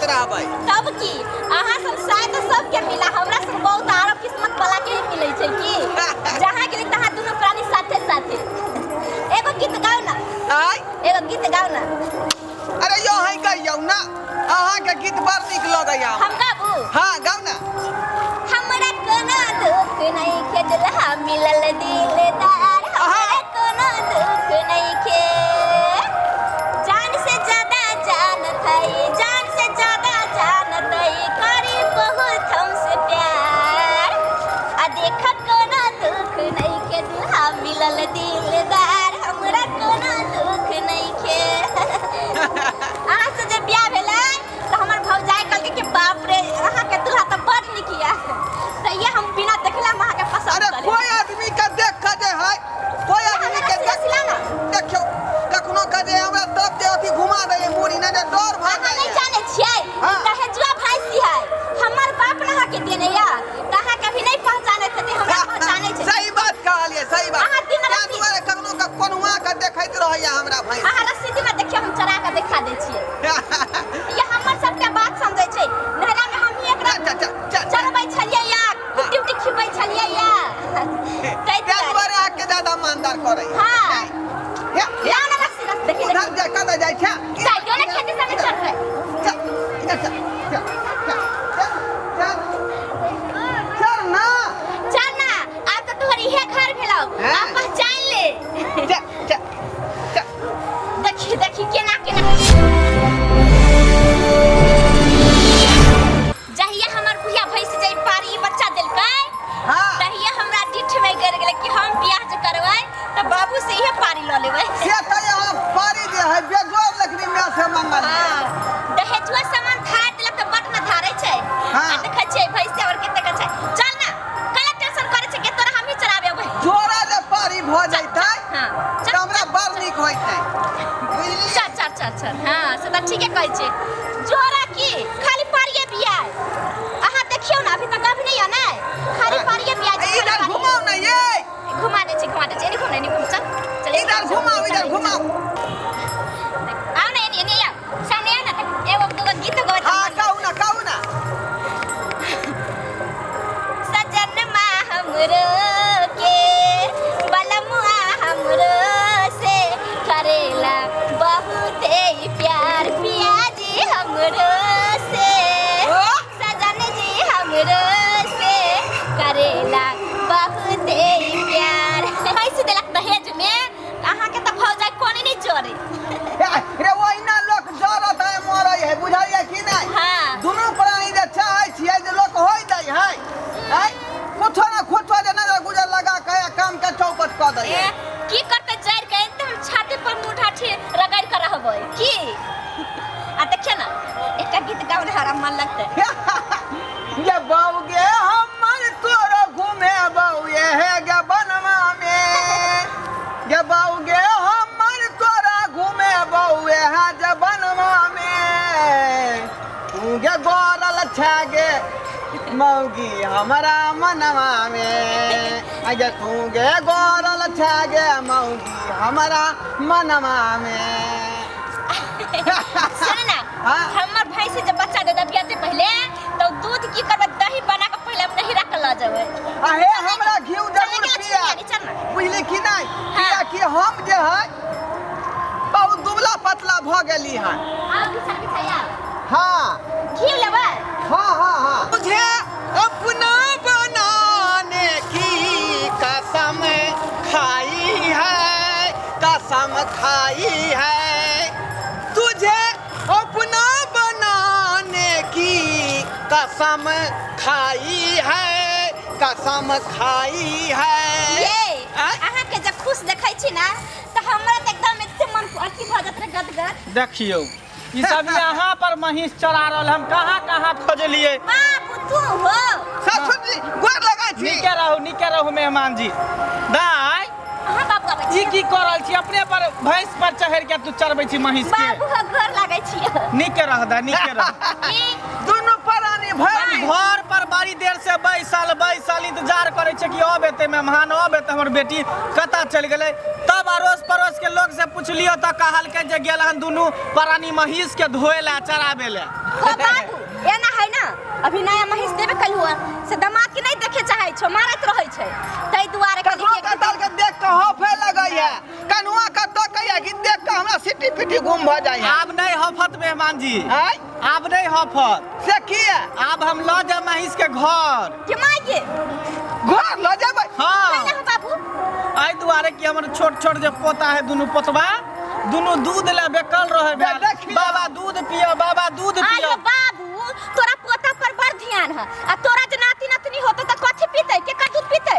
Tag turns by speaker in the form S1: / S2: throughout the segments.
S1: देखैत रहबै।
S2: तब की अहाँ सब शायद सबके मिला, हमरा सब बहुत आरो किस्मत वाला के ही मिलै छै की जहाँ गेली तहाँ दुनू प्राणी साथे साथे। एगो गीत गाउ ना।
S1: आय?
S2: एगो गीत गाउ ना।
S1: अरे यो है गइयौ ना, अहाँके गीत बड़ नीक लगैया।
S2: हम गाबू?
S1: हाँ, गाउ ना।
S2: हमरा कोनो दुख नहीं खे दुल्हा मिलल दिलदार, हमरा कोनो दुख नहीं खे, जान से ज्यादा जानत है, जान से ज्यादा जानत है, करी बहुत हमसे प्यार, आ देख कोनो दुख नहीं खे दुल्हा मिलल दिलदार, हमरा कोनो दुख नहीं खे। अहाँ से जे बियाह भेलै तऽ हमर भौजाई कहलकै कि बाप रे, अहाँके दुल्हा तऽ बड़ नीक यऽ, तऽ ये हम बिना देखले हम अहाँके पसंद
S1: अरे
S2: कऽ लेलियै।
S1: कोई आदमी के देख के जे है, कोई आदमी के देख
S2: सिला ना।
S1: देखियौ कखनो के जे हमरा तब जे अथी घुमा दै मुड़ी, नहि तऽ डर भऽ
S2: अहाँ नहि
S1: जाइए।
S2: जानै छियै?
S1: हाँ।
S2: दहेजुआ भैंसी है, हमर बाप ने अहाँके देने यऽ, तऽ अहाँके अभी नहि पहचानैत हेतै, हमरा पहचानै छै।
S1: सही बात कहलियै, सही बात।
S2: अहाँ दिन
S1: ताहि
S2: राति-
S1: दुआरे कखनो के कोनुआ के देखैत रहैया हमरा भैंस।
S2: अहाँ रस्सी दिना देखियौ, हम चढ़ा कऽ देखा दै छियै। ये हमर सबके बात समझै छै। नहरा में हम ही एकरा
S1: चल, चल, चल, चल।
S2: चढ़बै छलियै या कुट्टी उट्टी खिबै छलियै या ताहि
S1: ताहि
S2: दुआरे।
S1: दुआरे अहाँके ज्यादा मानदार करै।
S2: हाँ।
S1: हे,
S2: लाउ ना रस्सी, रस्सी देखी,
S1: उधर
S2: देखी।
S1: जा, कतऽ जाइ छै?
S2: जाइयो ने खेती संगे चढ़बै।
S1: चल, इधर चल, चल, चल, चल, चल। चल ना।
S2: चल ना, आब तऽ तोहर इहे घर भेलौ।
S1: हाँ।
S2: आब पहचान ले।
S1: चल, चल, चल।
S2: देखी देखी केना केना। जहिया हमर बुढ़िया भैंस जे पारी बच्चा देलकै, तहिया हमरा डिठ में गिर गेलै कि हम बियाह जे करबै तऽ बाबू से इहे पारी लऽ लेबै।
S1: से तऽ यहाँ पारी जे है बेजोड़ लकड़ी में से मंगल।
S2: हाँ, दहेजुआ सामान धार देलक तऽ बड न धारै छै। आ देखै छियै भैंस और कते के छै। चल ना, कला टेंशन करै छै के तोरा हमही चढ़ाबे अबै।
S1: जोड़ा जे पारी भऽ जैतै
S2: हाँ,
S1: तऽ
S2: चल।
S1: हमरा बड़ नीक होइतै, बुझलियै?
S2: चल चल चल चल। हाँ, से तऽ ठीके कहै छै। जोड़ा की खाली पारिये बिया। अहाँ देखियौ ना, अभी तक अभी नहीं है ना, खाली पारिये बिया छै, खाली
S1: इधर
S2: पारिये।
S1: घुमाउ ना ये।
S2: घुमा दै छी, घुमा दै छी। एनी घुम ना, एनी घुम, चल चल। एनी
S1: इधर
S2: घुम, चल,
S1: घुमाउ,
S2: चल,
S1: इधर
S2: एनी
S1: घुमाउ।
S2: आओ ना, एनी एनी आओ, सामने आओ ना, तऽ एगो दूगो गीत गबैत।
S1: हाँ, कहू ना, कहू ना।
S2: सजन मा हमरो के बलमुआ हमरो से करेला बहुते प्यार, पिया जी हमरो से, सजन जी हमरो से करेला बहुते प्यार। पैसे देलक दहेज में अहाँके तऽ भौजाई कोने नहीं जोड़े।
S1: रे ओहिना लोक जरत है, मरै है, बुझैया कि नहि?
S2: हाँ।
S1: दुनू प्राणी जे चाहै छियै जे लोक होइ दै है, आँय? कुछो ने कुछो जे नजर गुजर लगा के आ काम के चौपट कऽ दै है।
S2: ए, की करते जड़ के तऽ हम छाती पर मुँह ढाठी रगड़ के रहबै की? आ देखियौ ना, एकटा गीत गाउ ने, हमरा मन लगतै।
S1: ये बऊ गे हमर तोरो घूमे बऊ ये हे गे बनवा में, ये बऊ गे हमर तोरा घूमे बऊ ये हे जे बनवा में, तू गे गोरल छा गे मौगी हमरा मनवा में, अगे तू गे गोरल छा गे मौगी हमरा मनवा में।
S2: सुन ना।
S1: हाँ।
S2: हमर भैंस जे बच्चा दे बियाते पहले तो दूध की करबै, दही बना के पहले हम नहीं रख ल जेबै।
S1: अहे हमरा घिउ
S2: चल
S1: जरूर
S2: ना,
S1: पिया।
S2: चल ना, चल ना।
S1: बुझली कि नहीं?
S2: हाँ।
S1: किया कि हम जे है बहुत दुबला पतला भऽ गेली हन।
S2: आओ बिछा बिछा आओ।
S1: हाँ।
S2: घी लेबै?
S1: हाँ हाँ हाँ। मुझे अपना बनाने की कसम खाई है, कसम खाई है, तुझे अपना बनाने की कसम खाई है, कसम खाई है।
S2: ये
S1: आँय?
S2: अहाँ के जब खुश देखै छी ना तऽ हमरा तऽ एकदम एते मन अथी भऽ जात रहे गदगद।
S3: देखियौ ई सब यहाँ पर महींस चरा रहल, हम कहाँ कहाँ खोजलिए।
S2: बाबू तू हो।
S1: ससुर जी गोर लगै छी।
S3: नीके रहू, नीके रहू मेहमान जी। दाय
S2: अहाँ बाबू आबै
S3: ई
S2: छी।
S3: की कर रहल छी? अपने पर भैंस पर चढ़ के तू चरबै छी महींस के?
S2: बाबू हो, गोर लागै छी।
S3: नीके रह दाय, नीके रह।
S2: की
S1: दुनू प्राणी बेचारी भरि
S3: हम घर पर बड़ी देर से बैसल बैसल इंतजार करै छै कि अब एतै मेहमान, अब एतै हमर बेटी, कतऽ चलि गेलै। तब अड़ोस पड़ोस के लोग से पुछलियो तऽ कहलकै जे गेल हन दुनू प्राणी महींस के धोए लए, चराबे लए।
S2: हो बाबू, एना है ना, अभी नया महींस देबे कल हुआ से दमाद के नहीं देखे चाहे छो, मारत रहै छै, ताहि दुआरे कनि
S1: ककरो
S2: एक
S1: कतल के देख के हफे लगै है, कनुआ कतऽ कहिया कि देख के हमरा सिटी पिटी गुम भऽ जाइ है।
S3: आब नहीं हफत मेहमान जी।
S1: आँय?
S3: आब नहीं हफत।
S1: से किया?
S3: आब हम लऽ जायब महींस के घर।
S2: के माय के
S1: घर लऽ जेबै?
S3: हाँ।
S2: कैला हो बाबू?
S3: एहि दुआरे कि हमर छोट छोट जे पोता है, दुनू पोतबा दुनू दूध ले बेकल रहे भेल।
S1: देखियौ।
S3: बाबा दूध पिय, बाबा दूध
S2: आय
S3: पिय।
S2: हो बाबू, तोरा पोता पर बड़ ध्यान है, आ तोरा जे नाती नतनी होते त कथी पीते, केकर दूध पीते?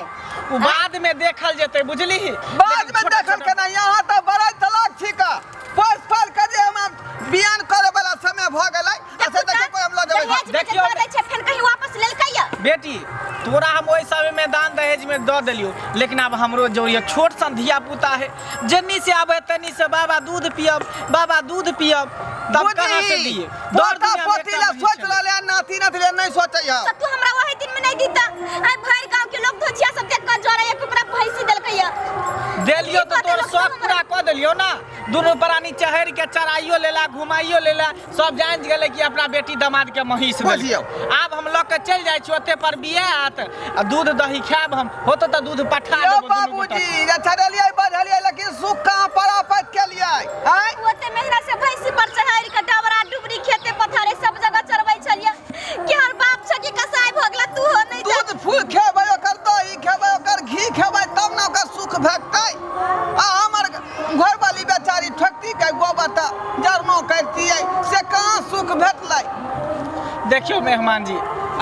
S3: उ बाद में देखल जेतै, बुझली?
S1: बाद में देखल केना, यहाँ तऽ बड़ा तलाक छिका पैस फाल के जे हमरा बियान करे वाला समय भऽ गेलै, आ से देखियौ कोइ हम लऽ जेबै घर।
S2: दहेज में जे
S3: देखियौ।
S2: दऽ दै छै, फेर कहीं वापस लेलकै या?
S3: बेटी, तोरा हम ओहि समय में दान दहेज में दऽ देलियौ, लेकिन आब हमरो जरूरी है। छोट सन धिया पुता है, जेन्नी से आबे तेन्नी से बाबा दूध पियब, बाबा दूध पियब, तब कहाँ से
S1: बुझली?
S3: दिए? दौड़
S1: पोता
S3: दुनिया में
S1: पोती
S3: एकटा
S1: ला
S3: महींस
S1: सोच
S3: छलै।
S1: रहलै आ नाती नाती ला नहि सोचै है।
S2: तऽ तू हमरा ओहि दिन में नहीं दीता, आइ भरि गांव के लोग धोछिया सब देख कऽ जरै एक ओकरा भैंसी देलकै या।
S3: देलियो
S2: की
S3: तऽ
S2: कऽ
S3: तोर
S2: देलक
S3: शौक
S2: सब
S3: पूरा कऽ देलियो ना। दुनू प्राणी चढ़ि के चराइयो लेला, घुमाइयो लेला, सब जानि गेलै कि अपना बेटी दमाद के महींस देलकै।
S1: बुझियौ।
S3: आब हम लऽ के चलि जाइ छी, ओते पर बियात आ दूध दही खायब हम, होतौ तऽ दूध पठा
S1: यौ
S3: देबौ दुनू गोटा।
S1: बाबूजी, जे चढ़ेलियै बढ़ेलियै, लेकिन सुख कहाँ परापत केलियै आँय?
S2: ओते मेहनत से भैंसी पर चढ़ारि के डबरा डुबरी खेते पथारे सब जगह चरबै छलियै कि हमर बाप छ कि कसाई भऽ गेला, तू हो नहीं जा।
S1: दूध फूल खेबै, ओकर दही खेबै, ओकर घी खेबै, तब ने ओकर सुख भेटतै। आ हमर घरवाली बेचारी ठकती के गोबर तऽ जरनो करतियै, से कहाँ सुख भेटलै?
S3: देखियौ मेहमान जी,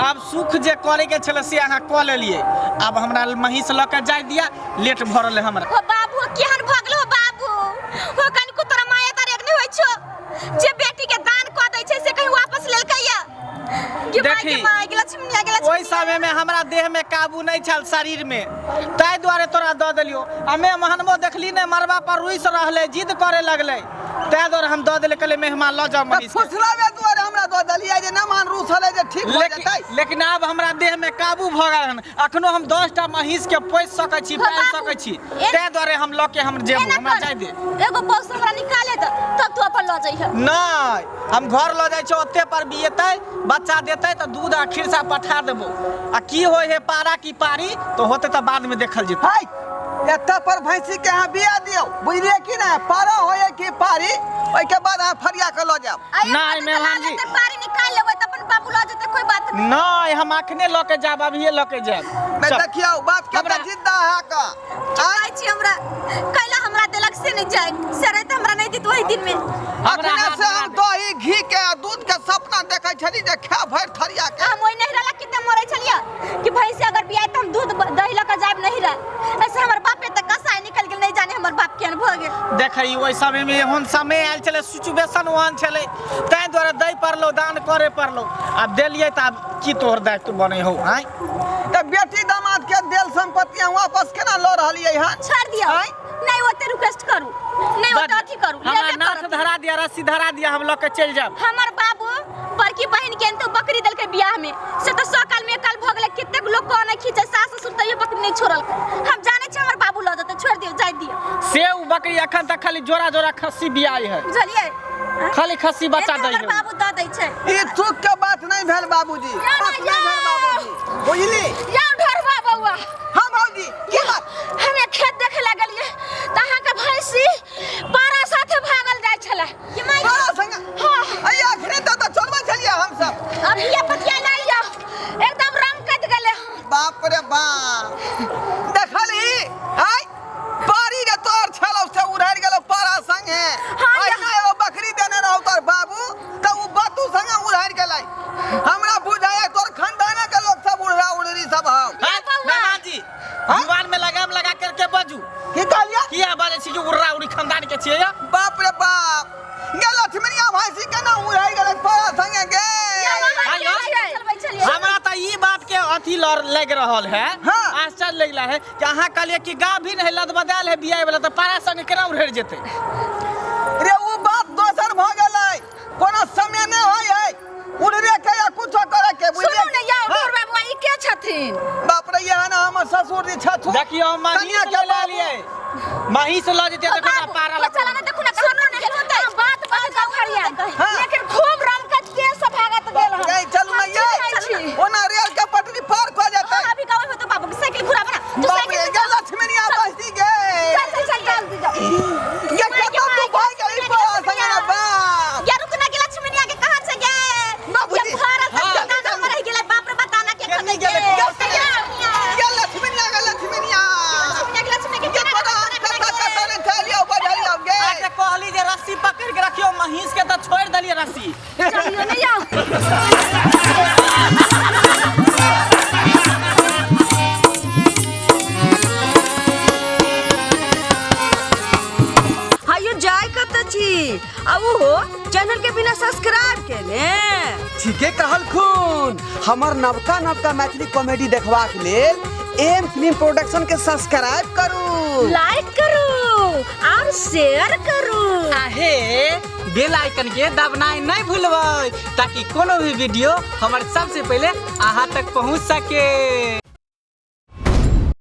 S3: आब सुख जे करे के छलै से अहाँ कऽ लेलियै, आब हमरा महींस लऽ के जाय दिया, लेट भऽ रहलै हमरा।
S2: हो बाबू, केहन भऽ गेलो हो बाबू, हो कनिको तोरा माया तार एक नहीं होइ छौ, जे बेटी के दान कऽ दै छै से कहीं वापस लेलकै या? गे माय, गे
S3: देखी।
S2: माय, गे लक्ष्मीनिया, गे
S3: ओहि
S2: लक्ष्मीनिया।
S3: समय में हमरा देह में काबू नहीं छल शरीर में, ताहि दुआरे तोरा दऽ देलियो। आ मेहमानबो देखली ने मरबा पर रुसि रहलै, जिद करे लगलै, ताहि दुआरे हम दऽ देलियै, कहलियै मेहमान लऽ जाओ
S1: तऽ
S3: महींस के।
S1: फुसलावे दुआरे हमरा दऽ देलियै जे मेहमान रूसल जे ठीक भऽ
S3: लेकिन
S1: जेतै।
S3: लेकिन आब हमरा देह में काबू भऽ गेल हन, अखनो हम 10टा महींस के पोसि सकै छी,
S2: हो
S3: पालि
S2: बाबू,
S3: सकै छी,
S2: ए-
S3: ताहि दुआरे हम लऽ के हम जेबो,
S2: एना
S3: हमरा
S2: कर,
S3: जाय दे।
S2: एगो बौस हमरा निकाले दे, तब तू अपन लऽ जइहे।
S3: नहि, हम घर लऽ जाइ छी, ओते पर बिएतै, बच्चा देतै तऽ दूध आ खिरसा पठा देबो, आ की होइ है पारा की पारी तऽ होतै तऽ बाद में देखल जेतै।
S1: हाय, एतऽ पर भैंसी के अहाँ बिया दियौ, बुझलियै कि नहि? पारा होय कि पारी, ओहिके बाद अहाँ फरिया के लऽ जायब।
S2: आइ
S3: नहि,
S2: एखन
S3: मेहमान
S2: तऽ
S3: जी।
S2: पारी निकालि लेबै तऽ अपन बाबू लऽ जेतै, कोई बात नहि।
S3: नहि, हम अखने लऽ के जायब, अभिये लऽ के जायब।
S1: मैं
S3: चल।
S1: देखियौ बाप के
S3: हमरा-
S1: तऽ जिद्दा है का।
S2: की कहै छी, हमरा कैला हमरा देलक से नहि जाय, से रहै तऽ हमरा नहि दित ओहि दिन में।
S3: हमरा
S1: अखने
S3: हाथ
S1: से
S3: धरा
S1: हम
S3: दे।
S1: दही घी के आ दूध के सपना देखै छली जे खा भरि थरिया के।
S2: हम ओहि नहिरा ला कितना मरै छलियै कि भैंसी अगर बियाय तऽ हम दूध दही लऽ कऽ जायब नहिरा, ऐसे हमर बापे तऽ कसाई निकल गेल, नहीं जाने हमर बाप केहन भऽ गेल।
S3: देखै, ओहि समय में एहन समय आयल छलै, सिचुएशन ओहन छलै, ताहि दुआरे दै पड़लौ, दान करे पड़लौ। आब देलियै तऽ आब की तोहर दायित्व बनै हौ आँय?
S1: तऽ बेटी दामाद के देल संपत्ति अहाँ वापस केना लऽ रहलियै हन?
S2: छोड़ दियौ।
S1: आँय?
S2: नहीं ओते रिक्वेस्ट करू, नहीं ओते अथी करू,
S3: हमरा
S2: लेबे
S3: नाथ
S2: करत।
S3: धरा दिया, रस्सी धरा दिया, हम लऽ के चलि जायब।
S2: हमर बाबू बड़की बहिन के तो बकरी देलकै बियाह में, से तो 100 काल में एक काल भऽ गेलै, कतेक लोग कहने नहीं खींचे, सास ससुर तैयो बकरी नहीं छोड़लकै। हम जाने छी हमर बाबू लऽ जेतै, छोड़ दियौ, जाय दियौ।
S3: से उ बकरी अखन तक खाली जोड़ा जोड़ा खस्सी बियाई है।
S2: बुझलियै?
S3: खाली खस्सी बच्चा
S2: एते
S3: दै
S2: हमर
S3: है।
S2: बाबू दऽ दै छै।
S1: ई चूक के बात नहीं भेल बाबूजी,
S2: ना,
S1: बात नहीं भेल
S2: या।
S1: बाबूजी, बुझली?
S2: जाउ ढोरबा बौआ।
S1: हाँ भौजी, की बात?
S2: हमे खेत देखे लगलियै तऽ अहाँके भैंसी पारा साथे भागल जाइ छलै। कि माय
S1: पारा संगे?
S2: हाँ।
S1: अइया अखने तऽ चलबै छलियै हमसब।
S2: अभी ये पतिया नहि यौ, एकदम रंग कटि गेलै।
S1: बाप रे बाप, देखलही? आय पारी जे तोर छलौ से उड़ारि गेलौ पारा संगे।
S2: हाँ,
S1: अहिना
S2: या।
S1: एगो बकरी देने रहौ तोर बाबू, तऽ उ बतू संगे उड़ारि गेलै। हमरा बुझाइए तोर खानदाने के लोग सब उड़रा उड़री सब हौ।
S3: हाँ,
S2: बौआ।
S3: मेहमान जी, जुबान में लगाम लगा करके बजू।
S1: की कहलियै?
S3: किया बाजै छी कि उड़रा उड़ी खानदान के छियै या?
S1: बाप रे बाप, गे लक्ष्मणिया भैंसी केना उड़ारि गेलै पारा संगे गे?
S3: आइयो। हमरा तऽ ई बात के अथी लग रहल है,
S1: हाँ।
S3: आश्चर्य लग रहा है कि अहाँ कहलियै कि गाभिन है, लदबदायल है बियाह वाला, तऽ पारा संगे केना उड़ि जेतै?
S1: रे उ बात दोसर भऽ गेलै, कोनो समय नहि होइ है उड़रे के या कुछो करे के, बुझलियै?
S4: छथिन।
S1: बाप रे, यहाँ ना हमर ससुर जी छथु।
S3: देखियो, हम
S1: कनिया
S3: महींस
S1: के
S3: लऽ
S1: बाबू।
S3: लेलियै, महींस लऽ जेतै देखो ना पारा
S2: ओ चला ना, देखू ना कहाँ गेल होतै।
S4: हम बात बात गाँव हरियान,
S1: हाँ।
S4: लेकिन खूब रमकत के सब भागत गेल हन।
S1: गई चलू ना
S4: हम
S1: ये।
S4: चिन्है छी।
S1: ओना रेल के पटरी पार खो जेतै।
S2: हाँ, अभी गाँव में तो बाबू साइकिल घुरा बना तू।
S1: बाप
S2: साइकिल
S1: रे,
S2: से
S1: गे लक्ष्मीनिया बस्ती गे।
S4: चल चल चल, जल्दी जाओ।
S1: गे कतौ तू भाग गेली पर संगे ना बाप।
S2: या रुक ना, गेला लक्ष्मीनिया के कहाँ से गे?
S1: बाबूजी।
S2: ये भारत
S1: हाँ।
S2: तक दादा मर गेलै, बाप रे, बताना के
S3: केने
S2: खतै
S3: गेलै?
S2: गे।
S1: गे लक्ष्मीनिया, गे लक्ष्मीनिया।
S2: लक्ष्मीनिया के, लक्ष्मी के
S1: गे
S2: केना
S1: तोरा हम कतऽ कतऽ ने चलियौ बजलियौ गे।
S3: आके कहली जे रस्सी पकड़ के रखियो महींस के, तऽ छोड़ि देलियै रस्सी।
S4: चलियो नहीं जाओ। हायो जाय कत छी आ उहो चैनल के बिना सब्सक्राइब केने?
S1: ठीके कहलखुन। हमर नवका नवका मैथिली कॉमेडी देखबाक लेल एम फिल्म प्रोडक्शन के सब्सक्राइब करू,
S4: लाइक करू और शेयर करू।
S3: आहे बेल आइकन के दबनाइ नहीं भूलबै, ताकि कोनो भी वीडियो हमर सबसे पहले अहाँ तक पहुँच सके।